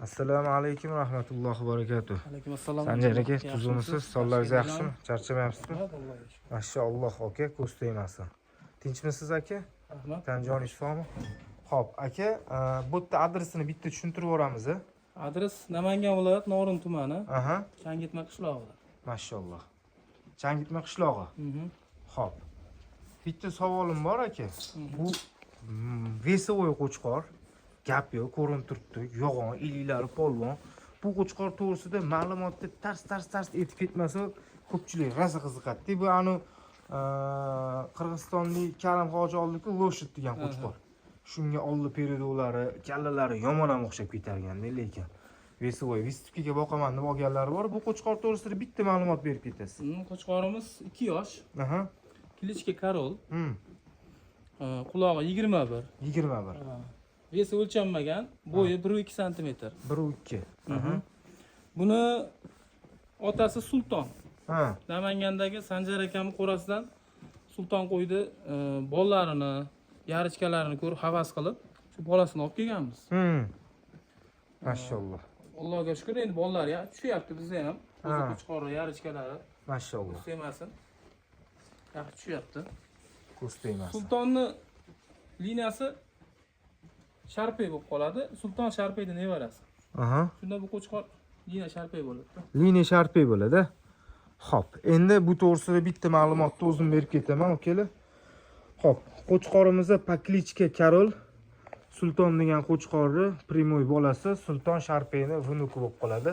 Assalomu alaykum va rahmatullohi va barakatuh. Alaykum assalom. Sanjar aka, tuzukmisiz? Sog'ligingiz yaxshimi? Charchamayapsizmi? Rahmat, Allohga shukr. Mashalloh aka, ko'z tegmasin. Tinchmisiz, aka? Rahmat. Tan joningiz sog'mi? Xo'p, aka, bu yerda adresini bitta tushuntirib yuboramiz. Adres Namangan viloyat, Norin tumani, Changitma qishlog'ida. Mashalloh. Changitma qishlog'i. Xo'p. Bitta savolim bor, aka. Bu весовой qo'chqor. Gap yo'q, ko'rinib turibdi. Yo'g'on, iliklari polvon. Bu qo'chqor to'g'risida ma'lumotni tars tars tars etib ketmasa, ko'pchilik rosa qiziqadi. Bu anu Qirg'izistonlik Karim Hoji oldiku Лошадь degan qo'chqor. Shunga oldi передок lari, kallalari yomon ham o'xshab ketarganda, lekin весовой выставка ga boqaman deb olganlari bor. Bu qo'chqor to'g'risida bitta ma'lumot berib ketasiz. Qo'chqorimiz 2 yosh. Кличка Король. Qulog'i 21. 21. Вес i o'lchanmagan, bo'yi 1,2 santimetr. 1,2. Buni otasi Sulton. Namangandagi Sanjar akamning qo'rasidan Sulton qo'ydi, bolalarini, yarichkalarini ko'rib havas qilib, shu bolasini olib kelganmiz. Mashalloh. Allohga shukr, endi bolalar ya tushyapti bizda ham. O'zi qo'chqorni yarichkalari Mashalloh. tegmasin. Yaxshi tushyapti. Ko'z tegmasin. Sultonni liniyasi Sharpey bo'lib qoladi. Sulton Sharpeyni nevarasi. Shunda bu qo'chqor liniya Sharpey bo'ladi. Liniya Sharpey bo'ladi. Xo'p, endi bu to'g'risida bitta ma'lumotni o'zim berib ketaman, okalar. Xo'p, qo'chqorimizni по кличке Король, Sulton degan qo'chqorni прямой bolasi, Sulton Sharpeyni внук i bo'lib qoladi.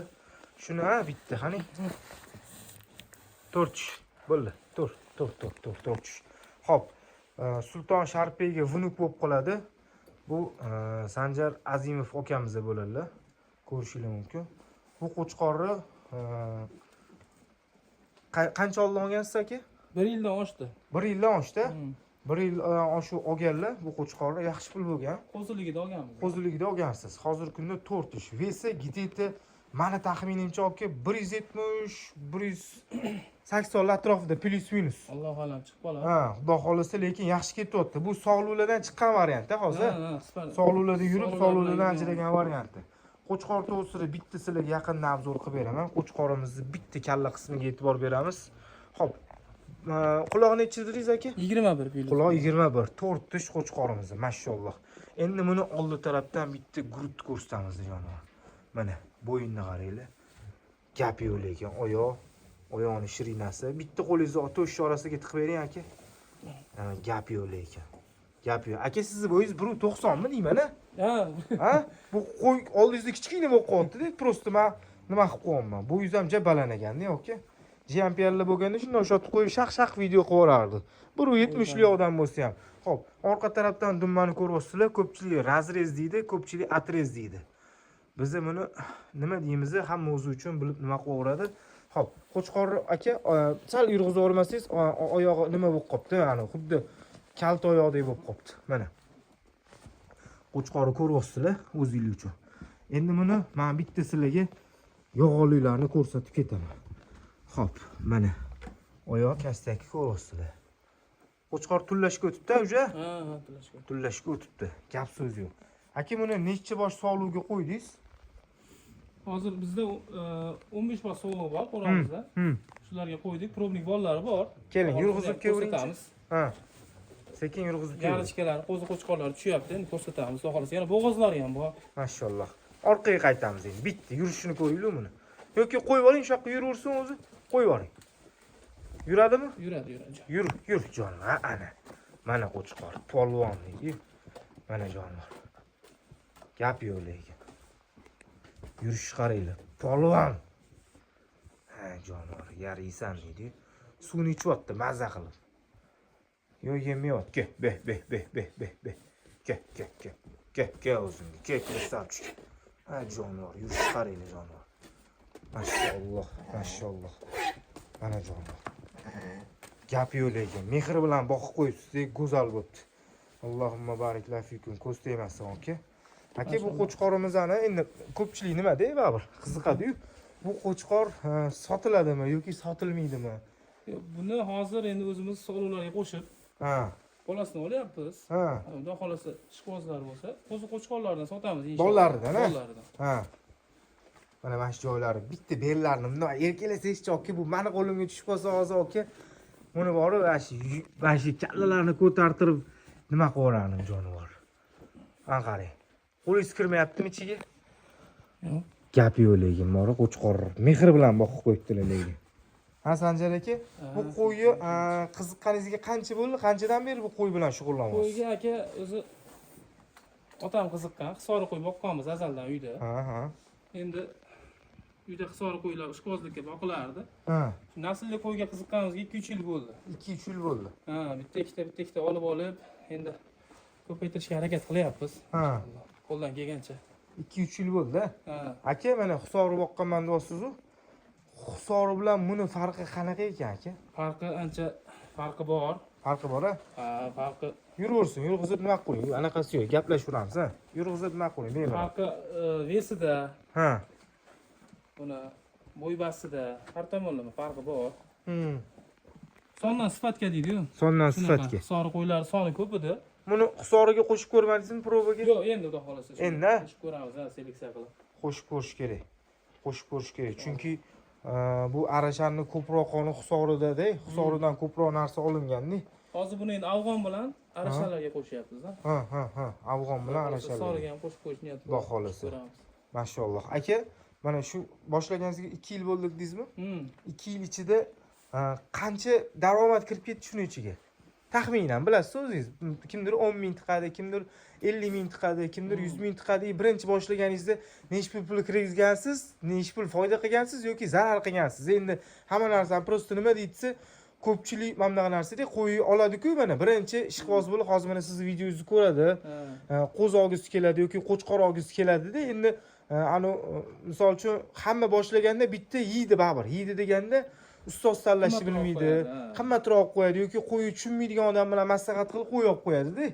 Shuni ha bitta qani. To'rt tish. Bo'ldi. To'rt, to'rt, to'rt, to'rt, to'rt tish. Xo'p, Sulton Sharpeyga внук bo'lib qoladi. Bu Sanjar Azimov akamiz bo'ladilar. Ko'rishingiz mumkin. Bu qo'chqorni qancha oldin olgansiz, aka? Bir yildan oshdi. Bir yildan oshdi. Bir yil oshuv olganlar bu qo'chqorni, yaxshi pul bo'lgan. Qo'ziligida olganmiz. Qo'ziligida olgansiz. Hozirgi kunda to'rt tish. Вес i где-то mani taxminimcha, aka, 170, 180 atrofida, плюс-минус. Alloh alam, chiqib qoladi. Ha, xudo xohlasa, lekin yaxshi ketyapti. Bu sog'liqlardan chiqqan variantda hozir. Ha, Sog'liqlarda yurib, Sog'liqlar sog'liqlardan bilan ajragan varianti. Qo'chqor to'g'risida bitta sizlarga yaqindan обзор qilib beraman. Qo'chqorimizni bitta kalla qismiga e'tibor beramiz. Xo'p, qulog'i nechi dedingiz, aka? 21 плюс. Quloq 21, to'rt tish qo'chqorimiz, mashalloh. Endi buni oldi tarafdan bitta грудь ko'rsatamiz, jonivor. Mana, bo'yinni qaranglar. Gap yo'q lekin, oyoq, oyog'ini ширина si. Bitta qo'lingizni to'sh orasiga tiqib bering, aka. Ha, gap yo'q lekin. Gap yo'q. Aka, sizni bo'yingiz 1.90 mi deyman, a? Ha. Ha? Bu qo'y oldingizda kichkina bo'lib qolyapti-da, просто man nima qilib qo'yapman. Bo'yingiz ham ja baland ekanda, aka. GMPLlar bo'lganda shunday ushatib qo'yib shaq-shaq video qilib yuborardi. 1.70 lik odam bo'lsa ham. Xo'p, orqa tarafdan dumbani ko'ryapsizlar, ko'pchilik разрез deydi, ko'pchilik отрез deydi. Biz buni nima deymiz, hamma o'zi uchun bilib nima qilaveradi. Xo'p, qo'chqor aka, sal yurg'izib yubormasangiz, oyog'i nima bo'lib qolibdi, ana xuddi kalta oyoqdek bo'lib qolibdi. Mana. Qo'chqorni ko'ryapsizlar o'zinglar uchun. Endi buni men bitta sizlarga yo'g'onliklarni ko'rsatib ketaman. Xo'p, mana oyoq костяк i ko'ryapsizlar. Qo'chqor tullashga o'tibdi уже. Ha, tullashga. Tullashga o'tibdi. Gap so'z yo'q. Aka, buni necha bosh sog'luvga qo'ydingiz? Hozir bizda 15 bosh sog'liq bor qo'ramizda. Shularga qo'ydik. Пробник bolalari bor. Keling, Hozir yurg'izib ham kelaverinchi. ko'rsatamiz. Ha. Sekin yurg'izib kelavering. Yarichkalari, qo'zi qo'chqorlari tushyapti, endi ko'rsatamiz. Xudo xohlasa yana bo'g'ozlari ham bor. Mashalloh. Orqaga qaytamiz endi. Bitta yurishini ko'ringlar buni. Yoki qo'yib yuboring, shu yoqqa yuraversin o'zi. Qo'yib yuboring. Yuradimi? Yuradi, yuradi. Yur, yur jonim. Ha, ana. Mana qo'chqor, polvon deydi. Mana jonivor. Gap yo'q lekin. Yurish qaranglar. Polvon. Ha, jonivor, yariysan deydi. Suvni ichyapti, maza qilib. Yo'q, yemayapti. Ke, be, be, be, be, be, be. Ke, ke, ke. Ke, ke o'zingga. Ke, красавчик. Ha, jonivor, yurish qaranglar, jonivor. Mashalloh, mashalloh. Mana jonivor. Gap yo'q lekin. Mehr bilan boqib qo'yibsiz, go'zal bo'pti. Allohumma barik fikum, ko'z tegmasin, aka. Aka, bu qo'chqorimizni endi ko'pchilik nima-da, baribir qiziqadi-yu. Bu qo'chqor sotiladimi yoki sotilmaydimi? Yo'q, buni hozir endi o'zimiz sog'liqlarga qo'shib bolasini olyapmiz. Xudo xohlasa, ishqibozlar bo'lsa, qo'zi qo'chqorlardan sotamiz inshaalloh. Bolalaridan, ha? Bolalaridan. Ha. Mana shu joylari, bitta bellarini bundoq erkalasangizchi aka, bu mani qo'limga tushib qolsa hozir aka, buni borib mana shu kallalarni ko'tartirib nima qilib yuborardim jonivor. Ana qarang. Qo'lingiz kirmayaptimi ichiga? Yo'q. Gap yo'q lekin, bori qo'chqor mehr bilan boqib qo'yibdilar lekin. Ha, Sanjar aka, bu qo'yni qiziqqaningizga qancha bo'ldi? Qanchadan beri bu qo'y bilan shug'ullanyapsiz? Qo'yga aka o'zi otam qiziqqan, hisori qo'y boqqanmiz azaldan uyda. Ha, ha. Endi uyda hisori qo'ylar ishqibozlikka boqilardi. Shu naslli qo'yga qiziqqanimizga 2-3 yil bo'ldi. 2-3 yil bo'ldi. Ha, bitta ikkita, bitta ikkita olib olib, endi ko'paytirishga harakat qilyapmiz. Inshaalloh. Qo'ldan kelgancha. 2-3 yil bo'ldi. Ha. Aka, mana Hisori boqqanman deyapsiz-u. Hisori bilan buni farqi qanaqa ekan aka? Farqi, ancha farqi bor. Farqi bor a? Ha, farqi. Yuraversin, yurg'izib nima qo'ying, anaqasi yo'q, gaplashaveramiz, ha. Yurg'izib nima qo'ying, bemalol. Farqi вес ida, buni bo'y-bastida har tomonlama farqi bor. Sondan sifatga deydi-yu. Sondan Shunaqa. sifatga. Hisori qo'ylar soni ko'p edi. Buni Hisoriga qo'shib ko'rmadingizmi проба ga? Yo'q, endi xudo xohlasa. Shuni Endi, ha? qo'shib ko'ramiz, ha, seleksiya qilib. Qo'shib ko'rish kerak. Qo'shib ko'rish kerak. Chunki bu arashanni ko'proq qoni Hisorida-da, Hisoridan ko'proq narsa olinganda. Hozir buni endi afg'on bilan arashalarga qo'shyapmiz-da. Ha. Afg'on bilan arashalar. Hisoriga ham qo'shib qo'yish niyati Xudo bor. xohlasa. Ko'ramiz. Mashalloh. Aka, mana shu boshlaganingizga 2 yil bo'ldi dedingizmi? 2 yil ichida qancha daromad kirib ketdi shuni ichiga? Taxminan bilasiz o'zingiz. Kimdir 10 ming tiqadi, kimdir 50 ming tiqadi, kimdir 100 ming tiqadi. Birinchi boshlaganingizda necha pul pul kirgizgansiz, necha pul foyda qilgansiz yoki zarar qilgansiz? Endi hamma narsani просто nima deydi, ko'pchilik mana bunaqa narsada qo'y oladi-ku, mana birinchi ishqiboz bo'lib hozir mana sizni videongizni ko'radi. Qo'zi olgisi keladi yoki qo'chqor olgisi keladida. Endi anu misol uchun hamma boshlaganda bitta yeydi baribir. Yeydi deganda ustoz tanlashni Qimmatroq bilmaydi, qo'yadi, ha. qimmatroq qo'yadi yoki qo'yi tushunmaydigan odam bilan maslahat qilib qo'y olib qo'yadida.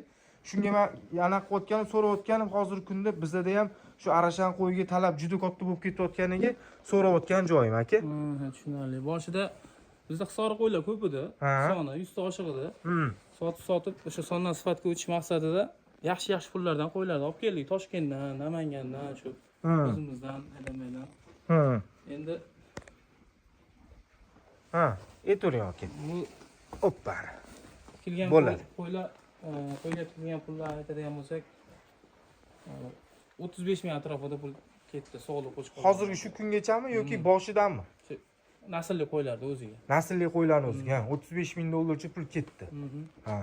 Shunga man anaqa qilayotganim, so'rayotganim, hozirgi kunda bizada ham shu arashan qo'yiga talab juda katta bo'lib ketayotganiga so'rayotgan joyim aka. Ha, tushunarli. Boshida bizda hisori qo'ylar ko'p edi. Soni 100 ta oshiq edi. Sotib sotib o'sha sondan sifatga o'tish maqsadida yaxshi yaxshi pullardan qo'ylarni olib keldik. Toshkentdan, Namangandan, shu o'zimizdan, Adamaydan. Endi Ha, aytavering aka. Bu Oppa. tikilgan Bo'ladi. qo'ylar, qo'yga tikilgan pullarni aytadigan bo'lsak, 35 ming atrofida pul ketdi sog'liq qo'chqor. Hozirgi shu kungachami yoki boshidanmi? Naslli qo'ylarni o'ziga. Naslli qo'ylarni o'ziga, ha, 35 ming dollarcha pul ketdi. Ha.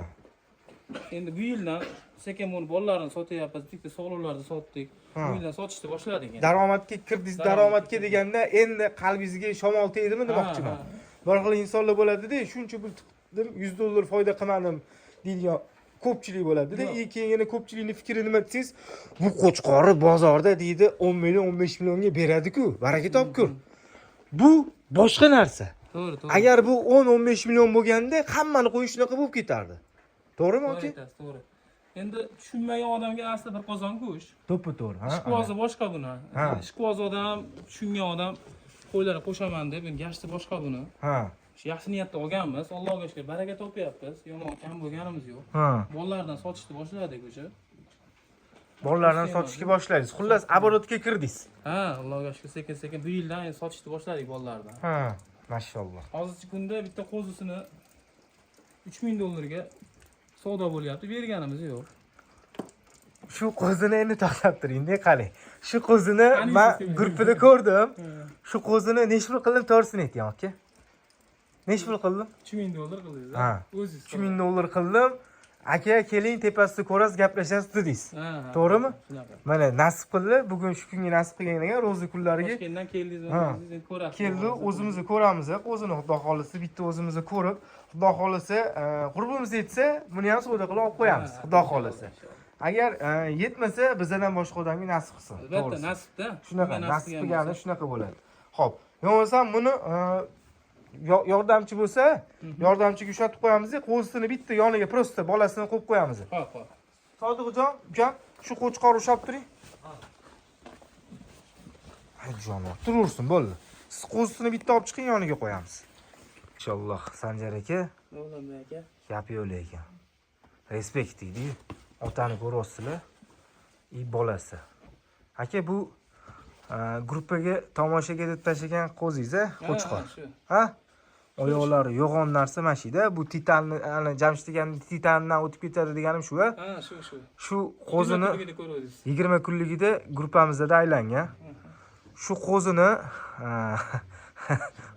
Endi bu yildan sekin buni bolalarini sotyapmiz, bitta sog'liqlarni sotdik. Bu yildan sotishni boshladik endi. Daromadga kirdingiz, daromadga deganda endi qalbingizga shamol tegdimi demoqchiman. Ha. Bir xil insonlar bo'ladida, shuncha pul tiqdim, 100 dollar foyda qilmadim deydigan ko'pchilik bo'ladida. Yo'q. И keyin yana ko'pchilikning fikri nima desangiz, bu qo'chqorni bozorda deydi 10 million, 15 millionga beradi-ku, baraka topkur. Bu boshqa narsa. To'g'ri, to'g'ri. Agar bu 10-15 million bo'lganda hammani qo'yi shunaqa bo'lib ketardi. To'g'rimi To'g'ri aka? aytasiz, to'g'ri. Endi tushunmagan odamga asli bir qozon go'sht. To'ppa to'g'ri, ha. Ishqibozi boshqa buni. Ha. Ishqiboz odam, tushungan odam qo'ylarni qo'shaman deb, endi gashti boshqa buni. Shu yaxshi niyatda olganmiz, Allohga shukr, baraka topyapmiz. Yomon kam bo'lganimiz yo'q. Bolalardan sotishni boshladik o'sha. Bolalardan sotishga boshladingiz. Xullas, оборот ga kirdingiz. Ha, Allohga shukr, sekin-sekin bu yildan endi sotishni boshladik bolalardan. Ha, mashalloh. Hozirgi kunda bitta qo'zisini 3000 dollarga savdo bo'lyapti, berganimiz yo'q. Shu qo'zini endi to'xtab turing-da, qarang. Shu qo'zini Qani men yuzini? gruppada ko'rdim. Shu qo'zini necha pul qildim, to'g'risini ayting aka. Necha pul qildim? 3000 dollar qildingiz, Ha. O'zingiz. 3000 dollar qildim. Aka, keling, tepasida ko'rasiz, gaplashasiz dedingiz. Ha, ha. To'g'rimi? Shunaqa. Mana nasib qildi. Bugun shu kunga nasib qilgan ekan, ro'za kunlariga. Toshkentdan keldingiz, Ha. o'zingiz endi ko'rasiz. Keldi, o'zimizni ko'ramiz, o'zini xudo xohlasa bitta o'zimizni ko'rib, xudo xohlasa, qurbimiz yetsa, buni ham savdo qilib olib qo'yamiz, Ha, xudo xohlasa. inshaalloh. Agar yetmasa, bizdan boshqa odamga nasib qilsin. Albatta, To'g'risi. nasibda. Shunaqa Kimga nasib qilgan qilgani bo'lsa. shunaqa bo'ladi. Xo'p, bo'lmasam buni yordamchi bo'lsa, yordamchiga ushatib qo'yamiz, qo'zisini bitta yoniga просто bolasini qo'yib qo'yamiz. Xo'p, xo'p. Sodiqjon, ukam, shu qo'chqor ushlab turing. Ay jonivor, turursin, bo'ldi. Siz qo'zisini bitta olib chiqing, yoniga qo'yamiz. Inshaalloh, Sanjar aka, O'g'lim aka. gap yo'q lekin. Respekt deydi. Otani ko'ryapsizlar. И bolasi. Aka, bu Gruppaga tomoshaga deb tashlagan qo'zingiz, a, qo'chqor. Ha, shu. Ha? Oyoqlari yo'g'on narsa mana shu-da. Bu titanni, ana Jamshid degan titandan o'tib ketadi deganim shu, a? Ha, shu, shu. Shu qo'zini Yigirma kunligida ko'ruvdingiz. 20 kunligida gruppamizda aylangan. Shu qo'zini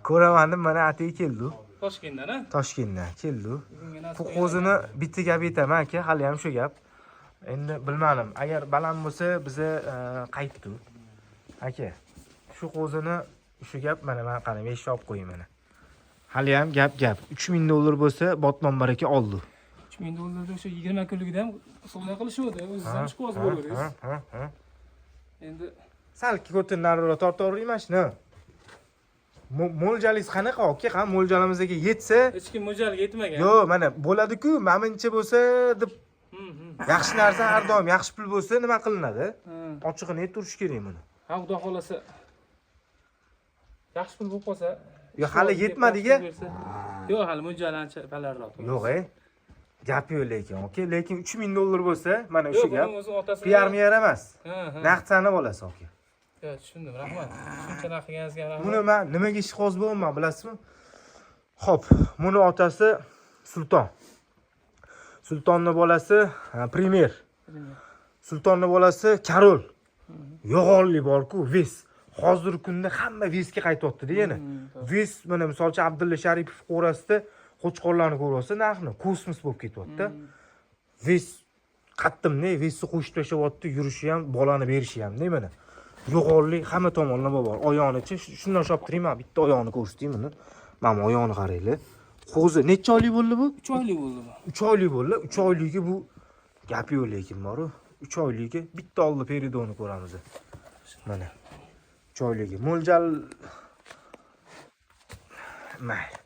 ko'raman deb mana atay keldi. Toshkentdan, ha? Toshkentdan keldi. Bugungi nasib Bu qilgan. qo'zini bitta gap aytaman aka, hali ham shu gap. Endi bilmadim, agar baland bo'lsa biza qaytdi. Aka, shu qo'zini shu gap mana men qarang, 5 olib qo'ying mana. Hali ham gap gap. 3000 dollar bo'lsa Botmon baraka oldi. 3000 dollarda o'sha 20 kunligida ham savdo qilishuvdi. O'zingiz ham ishqiboz bo'luvdingiz. Ha. Endi Sal ko'tini nariroq tortaveraymi shuni? Mo'ljalingiz qanaqa aka? Ha, mo'ljalimizga yetsa, hech kim mo'ljalga yetmagan. yo'q, mana bo'ladi-ku, mamincha bo'lsa deb yaxshi narsa har doim yaxshi pul bo'lsa nima qilinadi? Ochig'ini aytib kerak buni. Ha, xudo xolasa yaxshi pul bo'lib qolsa. Yo'q, hali yetmadik-a? Yo'q, hali mo'ljal ancha balandroq. Yo'q, ey. Gap yo'q lekin, aka, lekin 3000 dollar bo'lsa, mana o'sha Yo'q, gap. buni o'zi otasi PR miyar emas. Ha, ha. Naqd sanab olasiz aka. Yo'q, tushundim, rahmat. Shuncha narx qilganingizga rahmat. Buni men nimaga ishqiboz bo'lyapman bilasizmi? Xo'p, buni otasi Sulton. Sultonni bolasi Premier. Sultonni bolasi Karol. Yo'g'onli bor-ku, вес. Hozirgi kunda hamma вес ga qaytyapti-da yana. Вес mana misol uchun Abdulla Sharipov qo'rasida qo'chqorlarni ko'ryapsiz, narxni kosmos bo'lib ketyapti. Вес qattimda, вес ni qo'shib tashlayapti, yurishi ham, bolani berishi ham, mana. Yo'g'onli hamma tomonlama bor. Oyog'inichi shundan ushlab turayman, bitta oyog'ini ko'rsataymi buni. Mana bu oyog'ini qaranglar. Qo'zi necha oylik bo'ldi bu? 3 oylik bo'ldi bu. 3 oylik bo'ldi. 3 oyligi bu gap yo'q lekin boru. 3 oyligi bitta oldi передок ni ko'ramiz. Mana. 3 oyligi. Mo'ljal mayli.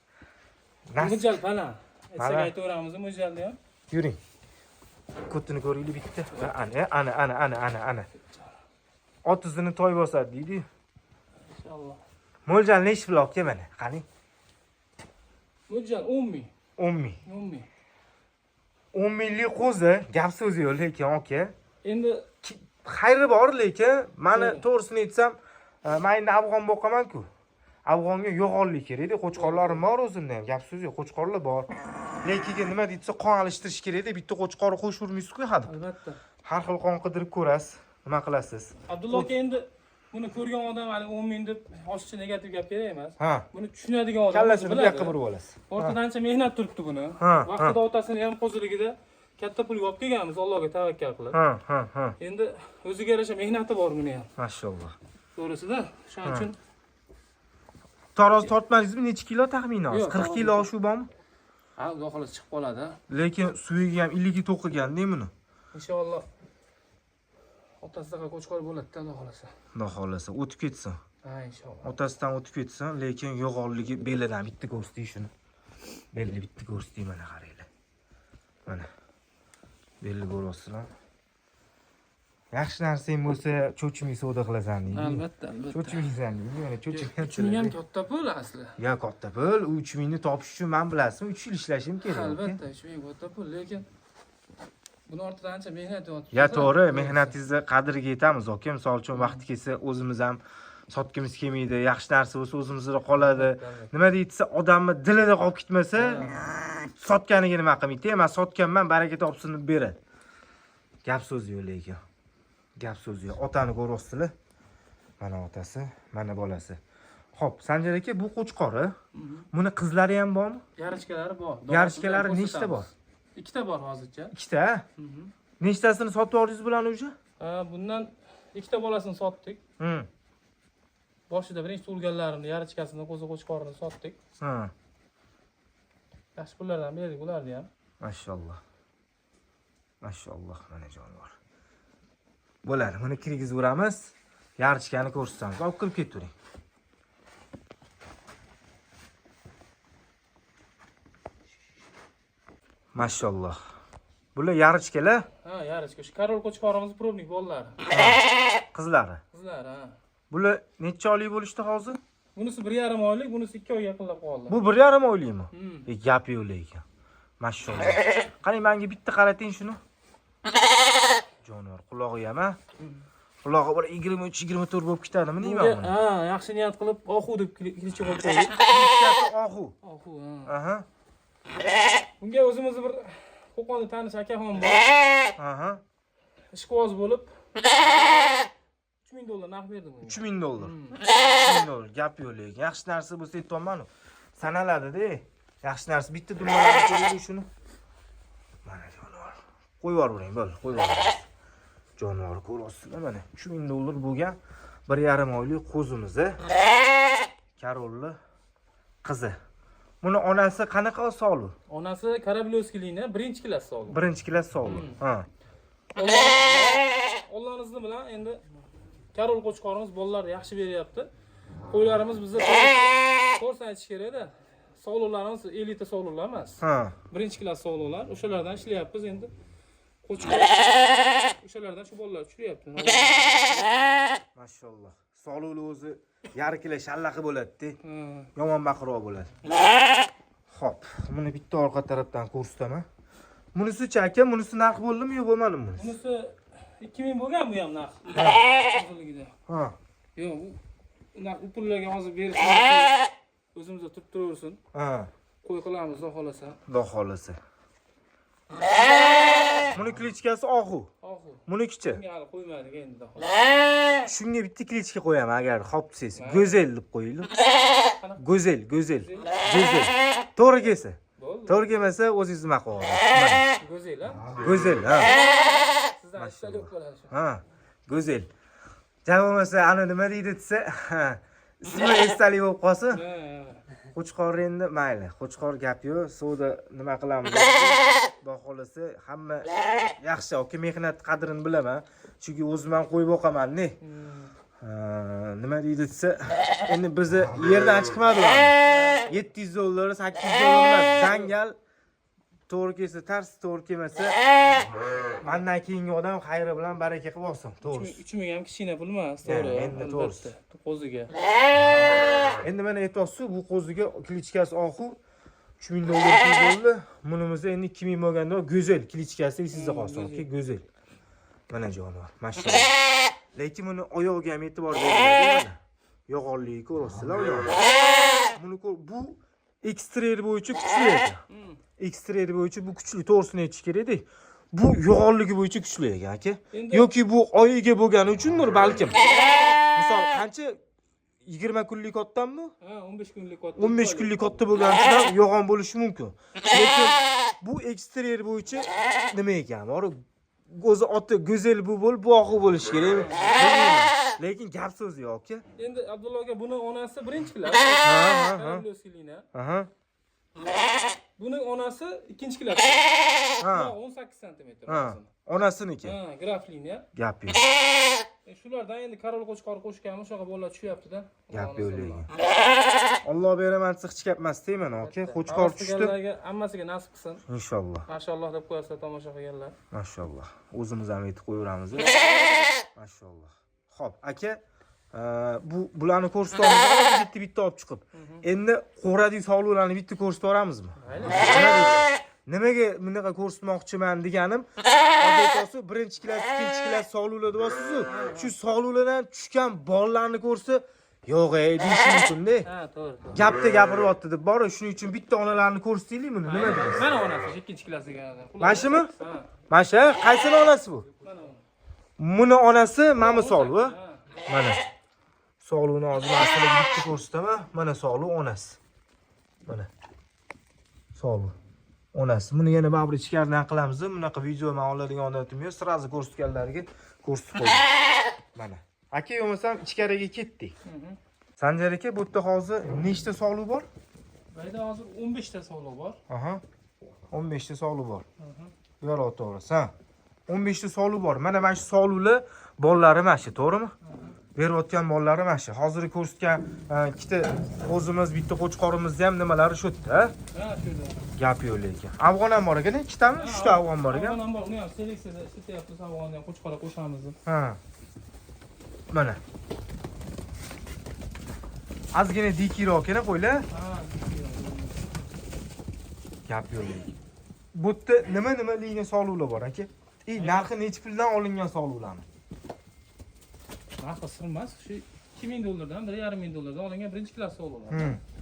Mo'ljal baland. Aytsak Baland. aytaveramiz mo'ljalni ham. Yuring. Ko'tini ko'ringlar bitta. Ana, ana, ana, ana, ana, ana. Ot izini toy bosadi deydi. Inshaalloh. Mo'ljal nechi pul aka mana? Qani? Mo'ljal 10 ming. 10 ming. 10 ming. 10 minglik qo'zi, gap so'zi yo'q lekin aka. Endi Xayri bor lekin mani To'g'ri. to'g'risini aytsam, men endi afg'on boqaman-ku. Afg'onga yo'g'onlik kerakda, qo'chqorlarim bor o'zimda ham, gap so'z yo'q, qo'chqorlar bor. Lekin nima deysa, qon alishtirish kerakda, bitta qo'chqorni qo'shib urmaysiz-ku hadeb. Albatta. Har xil qon qidirib ko'rasiz, nima qilasiz? Abdulla aka, endi buni ko'rgan odam hali 10 ming deb oshiqcha negativ gap kerak emas. Ha. Buni tushunadigan odam Kallasini bu biladi. yoqqa burib olasiz. Ortada ancha mehnat turibdi buni. Ha, Vaqtida otasini ham qo'ziligida katta pulga olib kelganmiz, Allohga tavakkal qilib. Ha, ha, ha. Endi o'ziga yarasha mehnati bor buni ham. Mashalloh. To'g'risida, shuning uchun Tarozi tortmadingizmi? Necha kilo taxminan? Yo'q, 40 kilo oshuv bormi? Ha, xudo xohlasa chiqib qoladi. Lekin suyiga ham iligi to'qigan-da buni. Inshaalloh. Otasidaqa qo'chqor bo'ladi-da, xudo xohlasa. Xudo xohlasa o'tib ketsin. Ha, inshaalloh. Otasidan o'tib ketsin, lekin yo'g'onligi belidan bitta ko'rsating shuni. Belni bitta ko'rsating mana qaranglar. Mana. Belni ko'ryapsizlar. Yaxshi narsang bo'lsa, cho'chimay savdo qilasan deydi. Albatta, albatta. Cho'chimaysan deydi. Mana 3 ming ham cho'chimayapsan. katta pul asli. Ya katta pul, u 3 mingni topish uchun men bilasizmi, 3 yil ishlashim kerak. Albatta, 3 ming katta pul, lekin buni ortida ancha mehnat yotibdi. Ya to'g'ri, mehnatingizni qadriga yetamiz aka. Misol uchun vaqti kelsa o'zimiz ham sotgimiz kelmaydi, yaxshi narsa bo'lsa o'zimizda qoladi. Nima deydi, odamni dilida qolib ketmasa, sotganiga nima qilmaydi? Men sotganman, baraka topsin deb beradi. Gap so'zi yo'q lekin. Gap so'zi yo'q. Otani ko'ryapsizlar. Mana otasi, mana bolasi. Xo'p, Sanjar aka, bu qo'chqori. Buni qizlari ham bormi? Yarichkalari bor. Yarichkalari nechta bor? Ikkita bor hozircha. Ikkita. Nechtasini sotib oldingiz bularni уже? Ha, bundan ikkita bolasini sotdik. Boshida birinchi tug'ilganlarini yarichkasini, qo'zi qo'chqorini sotdik. Ha, Yaxshi pullardan berdik ularni ham. Mashalloh. Mashalloh, mana jonivor. Bo'ladi, buni kirgizib. Yarichkani ko'rsatamiz. Olib kirib ketavering. Mashalloh. Bular yarichkalar, Ha, yarichka. Shu Karol qo'chqorimiz пробник bolalari. Qizlari. Qizlar, ha. Bular necha oylik bo'lishdi hozir? Bunisi 1,5 oylik, bunisi 2 oyga yaqinlab qoldi. Bu 1,5 oylikmi? Hmm. E, gap yo'q lekin. Mashalloh. Qarang, menga bitta qarating shuni. Jonivor qulog'i ham, ha? Qulog'i bir 23-24 bo'lib ketadimi deyman Bunga buni. ha, yaxshi niyat qilib ohu deb кличка qo'yib qo'ydik. Кличка si Ohu. Ohu, ha. Aha. Bunga o'zimizni bir Qo'qonda tanish akaxon bor. Aha. Ishqiboz bo'lib $3000 narx berdi bunga. 3000 dollar. 3000 dollar gap yo'q lekin. Yaxshi narsa bo'lsa aytyapman-u. Sanaladi-da. Yaxshi narsa bitta dummalarni ko'raylik shuni. Mana jonivor. Qo'yib yuboring, bo'ldi, qo'yib yuboring. Jonivor ko'ryapsizlar mana 3000 dollar bo'lgan 1,5 oylik qo'zimiz. Karolli qizi. Buni onasi qanaqa sog'liq? Onasi Кораблёвский likni birinchi klass sog'liq. Birinchi klass sog'liq. Ha. Allohning izni bilan endi Karol qo'chqorimiz bolalar yaxshi beryapti. Qo'ylarimiz bizda to'g'risini aytish kerakda. Sog'liqlarimiz elita sog'liqlar emas. Ha. Birinchi klass sog'liqlar. O'shalardan ishlayapmiz endi. Qo'chqor o'shalardan shu bolalar tushiryapti. Mashalloh. Sog'liqli o'zi yarim kilo shallaqi bo'ladi-da. Ha. Yomon baqiroq bo'ladi. Xo'p, buni bitta orqa tarafdan ko'rsataman. Bunisi-chi aka, bunisi narx bo'ldimi yo bo'lmadimi bunisi? Bunisi 2000 bo'lgan bu ham narx. Hozirligida. Ha. Yo'q, u narx u pullarga hozir berish o'zimizda turib turaversin. Ha. Qo'y qilamiz, xudo xohlasa. Xudo xolasa. Buni кличка si Ohu. Ohu. Bunikichi? Bunga hali qo'ymadik endi xudo xohlasa. Shunga bitta кличка qo'yaman agar hop desangiz. Go'zel deb qo'yaylik. Go'zel, Go'zel. Go'zel. To'g'ri kelsa. Bo'ldi. To'g'ri kelmasa o'zingiz nima qilib olasiz. Go'zel, ha? Go'zel, ha. Sizdan ishtalik bo'lib qoladi shu. Ha, Go'zel. Ja bo'lmasa ana nima deydi desa, ha, ismi esdalik bo'lib qolsin. Ha. Qo'chqor endi mayli, qo'chqor gap yo'q, suvda nima qilamiz? Xudo xohlasa hamma yaxshi, aka mehnat qadrini bilaman. Chunki o'zim ham qo'y boqaman, ne? Nima deydi desa, endi bizni yerdan chiqmadi ular. 700 dollar, 800 dollar emas, dangal to'g'ri kelsa tars, to'g'ri kelmasa mandan keyingi odam xayri bilan baraka qilib olsin, to'g'risi. 3000 ham kichkina pul emas, to'g'ri. Ha, endi to'g'risi. Albatta. Qo'ziga. Endi mana aytyapsiz, bu qo'ziga кличка si Ohu 3000 dollar pul bo'ldi. Bunimiz endi 2000 bo'lganda Go'zel кличка si esingizda qolsin, Go'zel. aka, Go'zel. Mana jonivor, mashalloh. Lekin buni oyog'iga ham e'tibor beringlar, mana. Yo'g'onligi ko'ryapsizlar oyog'ini. Buni ko'r, bu eksteryer bo'yicha kuchli ekan. Eksteryer bo'yicha bu kuchli, to'g'risini aytish kerak-da. Bu yo'g'onligi bo'yicha kuchli ekan, aka. Endi Yoki bu oyiga bo'lgani uchundir balkim. Misol qancha 20 kunlik otdanmi? Ha, 15 kunlik ot. 15 kunlik katta bo'lgani uchun ham yo'g'on bo'lishi mumkin. Lekin bu eksteryer bo'yicha nima ekan? Bor o'zi oti go'zel bu bo'lib, bu oqi bo'lishi kerak. Bilmayman. Lekin gap so'zi yo'q aka. Endi Abdulla aka buni onasi birinchi klass. Ha, ha. Кораблёвский likni. Aha. Buni onasi ikkinchi klass. Ha. 18 santimetr. Ha. Onasiniki. Ha, graflini. Gap yo'q. Shulardan endi Karol qo'chqor qo'shganmi, shunaqa bolalar tushyapti-da. Gap yo'q lekin. Alloh beraman desa hech gap emas deyman aka. Qo'chqor tushdi. Tushdi. Hammasiga nasib qilsin. Inshaalloh. Mashalloh deb qo'yasizlar tomosha qilganlar. Mashalloh. O'zimiz ham aytib qo'yaveramiz. Mashalloh. Xo'p, aka, bu bularni ko'rsatamiz bitta bitta olib chiqib. Endi qo'radiy sog'liqlarni bitta ko'rsatib yuboramizmi? Mayli. Nima deysiz? Nimaga bunaqa ko'rsatmoqchiman deganim, hozir aytyapsiz, birinchi klass, ikkinchi klass sog'liqlar deyapsiz-ku. Shu sog'liqlardan tushgan bolalarni ko'rsa, yo'q ey deyishi mumkin-da. Ha, to'g'ri, to'g'ri. Gapda gapiryapti deb bor, shuning uchun bitta onalarni ko'rsataylik buni, nima deysiz? Mana onasi ikkinchi klass degan. Mana shumi? Ha. Mana shu qaysini onasi bu? Mana uni. Buni onasi mana bu sog'liq. Ha. Mana. Sog'liqni hozir man sizlarga bitta ko'rsataman. Mana sog'liq onasi. Mana. Sog'liq. Onasi. Buni yana baribir ichkaridan qilamiz. Bunaqa video man oladigan odatim yo'q. Сразу ko'rsatganlariga ko'rsatib qo'ydim. Mana. Aka, bo'lmasam ichkariga ketdik. Sanjar aka, bu yerda hozir nechta sog'liq bor? Bu yerda hozir 15 ta sog'liq bor. Aha. 15 ta sog'liq bor. Bu yoq to'g'risi, ha. 15 ta sog'liq bor. Mana shu sog'liqlar bolalari mana shu, to'g'rimi? Berayotgan bolalari mana shu. Hozir ko'rsatgan ikkita qo'zimiz, bitta qo'chqorimizni ham nimalari shu yerda, ha? Ha, shu yerda. Gap yo'q lekin. Afg'on ham bor ekan, ikkitami? Uchta afg'on bor ekan. Afg'on ham bor. Uni ham seleksiyada ishlatyapmiz, afg'onni ham qo'chqorga qo'shamiz deb. Ha. Mana. Ozgina дикий roq ekan qo'ylar. Ha, Gap yo'q lekin. Bu yerda nima nima liniya sog'liqlar bor aka? Narxi nechi puldan olingan sog'liqlarni? Narxi sir emas, shu 2000 dollardan, 1,5 ming dollardan olingan birinchi klass sovliqlar.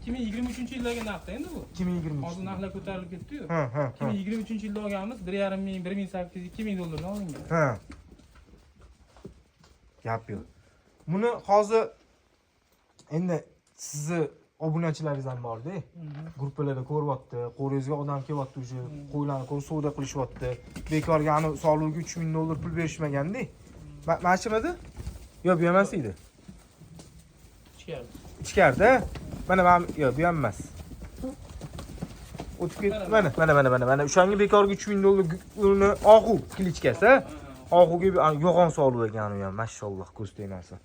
2023 yildagi narxda endi bu. 2023. Hozir narxlar ko'tarilib ketdi-yu. Ha, ha, ha. 2023 yilda olganmiz, 1,5 ming, 1800, 2000 dollardan olingan. Ha. Gap yo'q. Buni hozir endi sizni obunachilaringiz ham borda. Gruppalarda ko'ryapti, qo'ringizga odam kelyapti, уже qo'ylarni ko'rib savdo qilishyapti. Bekorga ani sovliqqa 3000 dollar pul berishmaganda. Mana shumidi? Yo'q, bu emas edi. Ichkari. Ichkarida. Mana mana yo'q, bu ham emas. O'tib ketdi. Mana, mana, mana, mana, mana o'shanga bekorga 3000 dollar uni og'u кличка si. Og'uga yo'g'on solib ekan u ham, mashalloh, ko'z tegmasin.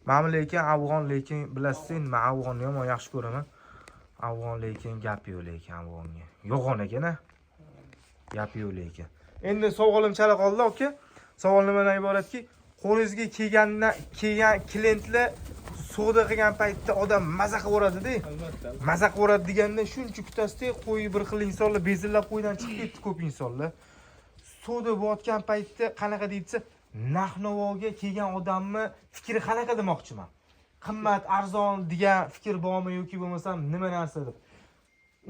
Mana lekin afg'on, lekin bilasiz endi men afg'onni yomon yaxshi ko'raman. Afg'on lekin gap yo'q, lekin afg'onga. Yo'g'on ekan a. Gap yo'q lekin. Endi savolim chala qoldi, aka. Savol nimadan iboratki, qo'lingizga kelgandan kelgan klientlar savdo qilgan paytda odam maza qilib yuboradi-da. Albatta. Maza qilib yuboradi deganda shuncha kutasizda, qo'yi bir xil insonlar bezillab qo'ydan chiqib ketdi ko'p insonlar. Savdo bo'layotgan paytda qanaqa deydi, narx-navoga kelgan odamni fikri qanaqa demoqchiman. Qimmat, arzon degan fikr bormi yoki bo'lmasam nima narsa deb.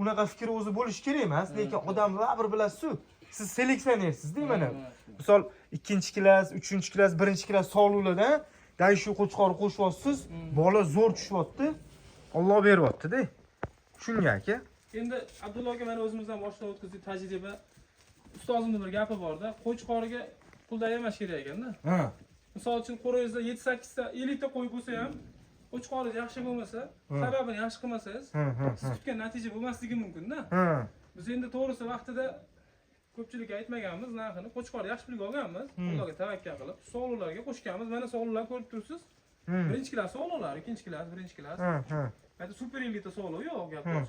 Unaqa fikr o'zi bo'lishi kerak emas, lekin odam baribir bilasiz-ku, siz seleksionersizda mana. Misol ikkinchi klass, uchinchi klass, birinchi klass sovliqlardan dai shu qo'chqor qo'shyapsiz, bola zo'r tushyapti. Alloh beryapti-da. Shunga aka. Endi Abdulla aka, mana o'zimizdan boshdan o'tkazdik tajriba. Ustozimni bir gapi borda, qo'chqoriga pul ayamash kerak ekanda. Misol uchun qo'ringizda 7-8 ta, 50 ta qo'y bo'lsa ham, qo'chqoringiz yaxshi bo'lmasa, sababini yaxshi qilmasangiz, Ha, ha, siz kutgan natija bo'lmasligi mumkin-da. Biz endi to'g'risi vaqtida ko'pchilikka aytmaganmiz narxini, qo'chqor yaxshi pulga olganmiz, Allohga tavakkal qilib, sovliqlarga qo'shganmiz. Mana sovliqlar ko'rib turibsiz. Birinchi klass sovliqlar, ikkinchi klass, birinchi klass. Ha, ha. Ayta super elita sovliq yo'q, gap yo'q.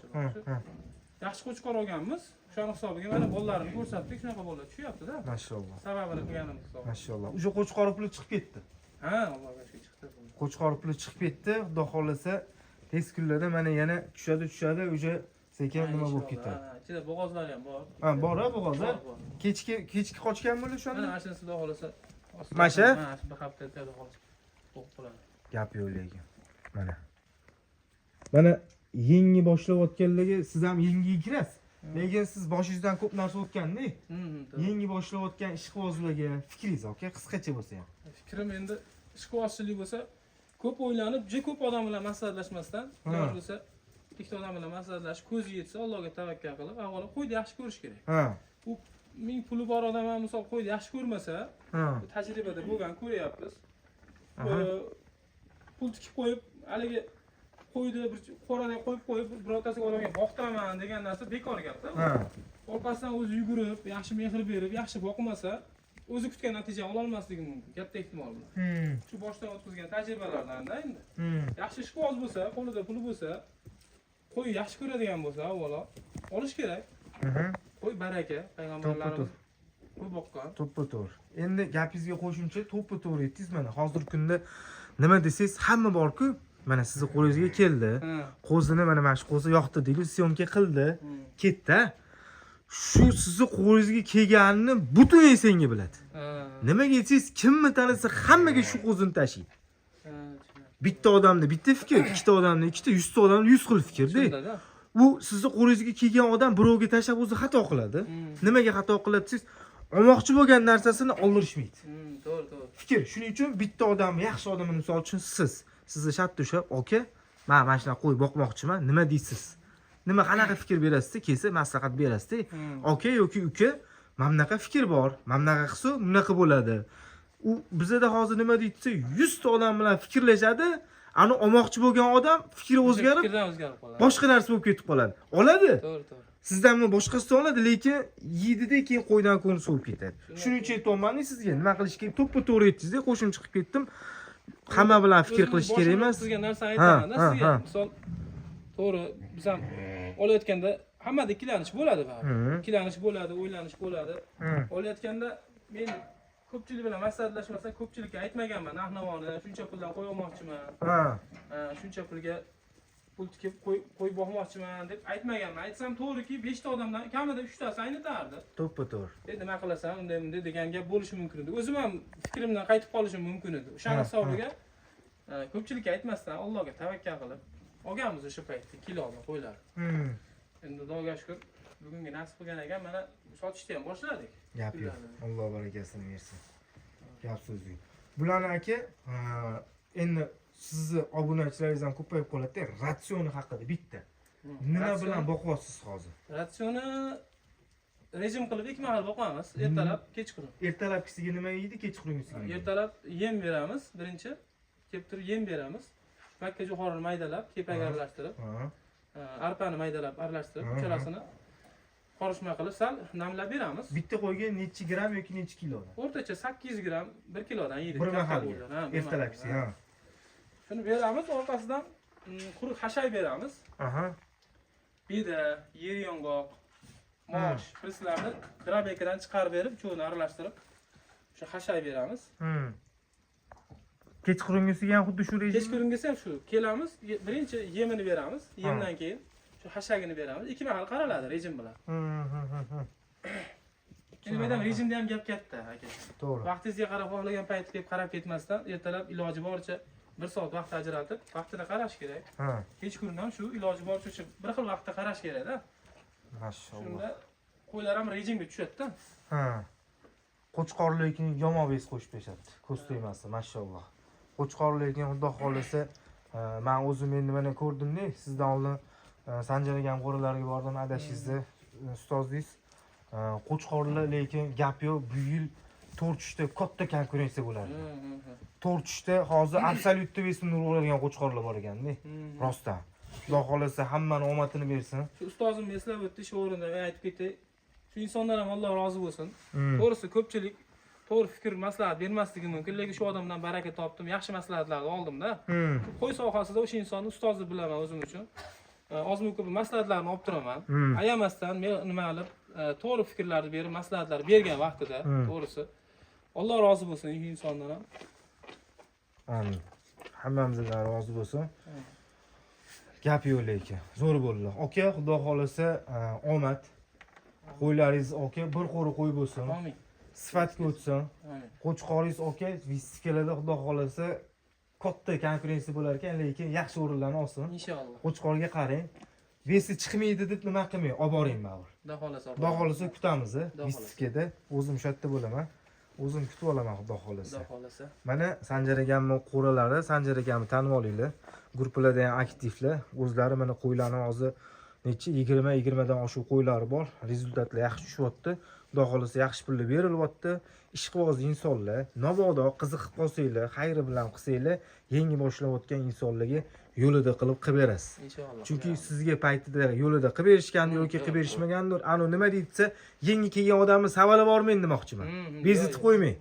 Yaxshi qo'chqor olganmiz. O'shani hisobiga mana bolalarini ko'rsatdik, shunaqa bolalar tushyapti-da. Mashalloh. Sababini qilganimiz hisobiga. Mashalloh. O'sha qo'chqor puli chiqib ketdi. Ha, Allohga shukur chiqdi. Qo'chqor puli chiqib ketdi. Xudo xohlasa tez kunlarda mana yana tushadi, tushadi, уже sekin nima bo'lib ketadi. Ha, ichida bo'g'ozlar ham bor. Ha, bor, ha, bo'g'ozlar? Bor, bor. Kechki qochgan bo'ldi Mana o'shanda? mana shunisi xudo xohlasa. Mana shu? Ha, shu bir hafta xudo xohlasa. Bo'g'ib qoladi. Gap yo'q lekin. Mana. Mana yangi boshlayotganlarga siz ham yangiga kirasiz. Lekin siz boshingizdan ko'p narsa o'tganda, To'g'ri. yangi boshlayotgan ishqibozlarga fikringiz, aka, qisqacha bo'lsa ham. Fikrim endi ishqibozchilik bo'lsa, ko'p o'ylanib, juda ko'p odam bilan maslahatlashmasdan, iloji bo'lsa ikkita odam bilan maslahatlashib, ko'zi yetsa, Allohga tavakkal qilib, avvalo qo'yni yaxshi ko'rish kerak. U ming puli bor odam ham misol qo'yni yaxshi ko'rmasa, bu tajribada bo'lgan, ko'ryapmiz. Pul tikib qo'yib, haligi qo'yni bir qo'rada qo'yib qo'yib, birortasiga odamga boqtiraman degan narsa bekor gapda. Orqasidan o'zi yugurib, yaxshi mehr berib, yaxshi boqmasa, o'zi kutgan natijani ololmasligi mumkin, katta ehtimol bilan. Shu boshdan o'tkazgan tajribalardan endi. Yaxshi ishqiboz bo'lsa, qo'lida puli bo'lsa, qo'y yaxshi ko'radigan bo'lsa, avvalo olish kerak. Qo'y baraka, payg'ambarlarimiz qo'y boqqan. To'ppa to'g'ri. Endi gapingizga qo'shimcha, to'ppa to'g'ri aytdingiz mana. Hozirgi kunda nima desangiz hamma bor-ku, mana sizni qo'lingizga keldi. Qo'zini mana shu qo'zi yoqdi deydi, съёмка qildi, ketdi. Shu sizni qo'lingizga kelganini butun esangga biladi. Nimaga desangiz, kimni tanisa hammaga shu qo'zini tashiydi. Ha, tushundim. Bitta odamda bitta fikr, ikkita odamda ikkita, 100 ta odamda 100 xil fikrda. Shunda-da. U sizni qo'lingizga kelgan odam birovga tashlab o'zi xato qiladi. Nimaga xato qiladi desangiz, olmoqchi bo'lgan narsasini oldirishmaydi. To'g'ri, to'g'ri. Fikr. Shuning uchun bitta odam, yaxshi odam, misol uchun siz, sizni shartta ushlab, aka, men mana shunaqa qo'y boqmoqchiman, nima deysiz? Nima qanaqa fikr berasiz, kelsa maslahat berasiz. Aka yoki uka, mana bunaqa fikr bor, mana bunaqa qilsa bunaqa bo'ladi. U bizada hozir nima deydi desa, 100 ta odam bilan fikrlashadi. Ani olmoqchi bo'lgan odam fikri o'zgarib, Fikrdan o'zgarib qoladi. Boshqa narsa bo'lib ketib qoladi. Oladi. To'g'ri, to'g'ri. Sizdan boshqasidan oladi, lekin yeydida keyin qo'ydan ko'ni sovib ketadi. Shuning uchun aytyapman sizga, nima qilish kerak? To'ppa to'g'ri aytdingiz, qo'shimcha qilib ketdim. Hamma bilan fikr O'zimni qilish kerak boshimdan emas. o'tkazgan narsani aytaman-da sizga. Misol to'g'ri, biz ham olayotganda hammada ikkilanish bo'ladi baribir. Ikkilanish bo'ladi, o'ylanish bo'ladi. Olayotganda men ko'pchilik bilan maslahatlashmasdan ko'pchilikka aytmaganman narx-navoni, shuncha puldan qo'y olmoqchiman. Shuncha pulga pul tikib qo'y qo'y boqmoqchiman deb aytmaganman. Aytsam to'g'riki 5 ta odamdan kamida 3 tasi aynitardi. To'ppa to'g'ri. E nima qilasan, unday bunday degan gap bo'lishi mumkin edi. O'zim ham fikrimdan qaytib qolishim mumkin edi. O'shani hisobiga Ko'pchilikka aytmasdan Allohga tavakkal qilib olganmiz o'sha paytda kiloni qo'ylar. Endi Xudoga shukur, bugunga nasib qilgan ekan, mana sotishni ham boshladik. Gap yo'q. Pullarni. Alloh barakasini bersin. Gap so'z yo'q. Bularni, aka, endi sizni obunachilaringiz ham ko'payib qoladi-da, ratsioni haqida bitta. Nima bilan boqyapsiz hozir? Ratsioni rejim qilib ikki mahal boqamiz, ertalab, kechqurun. Ertalabkisiga nima yeydi, kechqurungisiga nima yeydi? Ertalab yem beramiz, birinchi kelib turib yem beramiz. Makka jo'xorini maydalab, kepak aralashtirib, arpani maydalab aralashtirib, uchalasini qorishma qilib sal namlab beramiz. Bitta qo'yga nechi gramm yoki nechi kilodan? O'rtacha 800 gramm 1 kilodan yeydi. Bir Katta mahalga. qo'ylar, ha, bir Ertalabkisiga, mahal, ha. Shuni beramiz, orqasidan quruq xashay beramiz. Beda, yer yong'oq, mosh, prislarni дробилка dan chiqarib berib, uchovini aralashtirib, o'sha xashay beramiz. Kechqurungisiga ham xuddi shu rejim. Kechqurungisi ham shu. Kelamiz, birinchi yemini beramiz. Yemdan keyin shu xashagini beramiz. Ikki mahal qaraladi rejim bilan. Endi bu yerda rejimda ham gap katta, aka. To'g'ri. Vaqtingizga qarab xohlagan paytda kelib qarab ketmasdan, ertalab iloji boricha bir soat vaqt ajratib, vaqtida qarash kerak. Kechqurun ham shu iloji boricha o'sha bir xil vaqtda qarash kerakda. Mashalloh. Shunda qo'ylar ham rejimga tushadi-da. Ha. Qo'chqor lekin yomon вес qo'shib berishadi. Ko'z tegmasin, mashalloh. Qo'chqor lekin Xudo xohlasa, men o'zim endi mana ko'rdimda, sizdan oldin Sanjar akam qo'ralariga bordim, adashingizni, ustozingiz. Qo'chqorlar lekin gap yo'q, bu yil to'rtishda katta konkurensiya bo'ladi. To'rtishda hozir абсолютный вес ini uradigan qo'chqorlar bor ekanda. Rostdan. Xudo xohlasa hammani omadini bersin. Shu ustozim eslab o'tdi, shu o'rinda men aytib ketay. Shu insonlar ham Alloh rozi bo'lsin. To'g'risi ko'pchilik to'g'ri fikr, maslahat bermasligi mumkin, lekin shu odamdan baraka topdim, yaxshi maslahatlarni oldimda. Qo'y sohasida o'sha insonni ustoz deb bilaman o'zim uchun. Ozmi ko'p maslahatlarni olib turaman. Ayamasdan men nima qilib, to'g'ri fikrlarni berib, maslahatlar bergan vaqtida, to'g'risi. Alloh rozi bo'lsin shu insondan ham. Amin. Hammamizdan rozi bo'lsin. Gap yo'q lekin. Zo'r bo'ldi. Aka, Xudo xohlasa, omad. Qo'ylaringiz, aka, bir qo'ri qo'y bo'lsin. Amin. Sifatga o'tsin. Amin. Qo'chqoringiz, aka, выставка larda Xudo xohlasa katta konkurensiya bo'lar ekan, lekin yaxshi o'rinlarni olsin. Inshaalloh. Qo'chqorga qarang. Вес i chiqmaydi deb nima qilmang, olib boring baribir. Xudo xohlasa. Xudo xohlasa kutamiz, Xudo xohlasa. Выставка da. O'zim o'sha yerda bo'laman. O'zim kutib olaman, Xudo xohlasa. Xudo xohlasa. Mana Sanjar akamni qo'ralari, Sanjar akamni tanib olinglar. Gruppalarda ham aktivlar. O'zlari mana qo'ylarni hozir necha 20 20 dan oshiq qo'ylari bor. Результат lar yaxshi tushyapti. Xudo xohlasa yaxshi pullar berilyapti. Ishqiboz insonlar, mabodo qiziqib qolsanglar, xayri bilan qilsanglar, yangi boshlayotgan insonlarga yo'lida qilib qilib berasiz. Inshaalloh. Chunki sizga paytida yo'lida qilib berishgandir yoki qilib berishmagandir. Anu nima deydi, yangi kelgan odamni savalab bormang demoqchiman. Bezitib Yo'q, qo'ymang.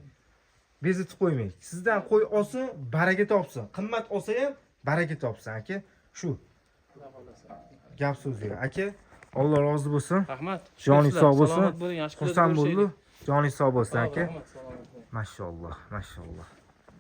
Bezitib qo'ymang. Sizdan qo'y olsin, baraka topsin. Qimmat olsa ham baraka topsin, aka. Shu Xudo xohlasa. gap so'z yo'q. Aka, Alloh rozi bo'lsin. Rahmat. Joningiz sog' bo'lsin. Salomat bo'ling, yaxshi kunlarda Xursand bo'ldi. ko'rishaylik. Joningiz sog' bo'lsin, Sog' aka. Rahmat, salomat bo'ling. Mashalloh, mashalloh.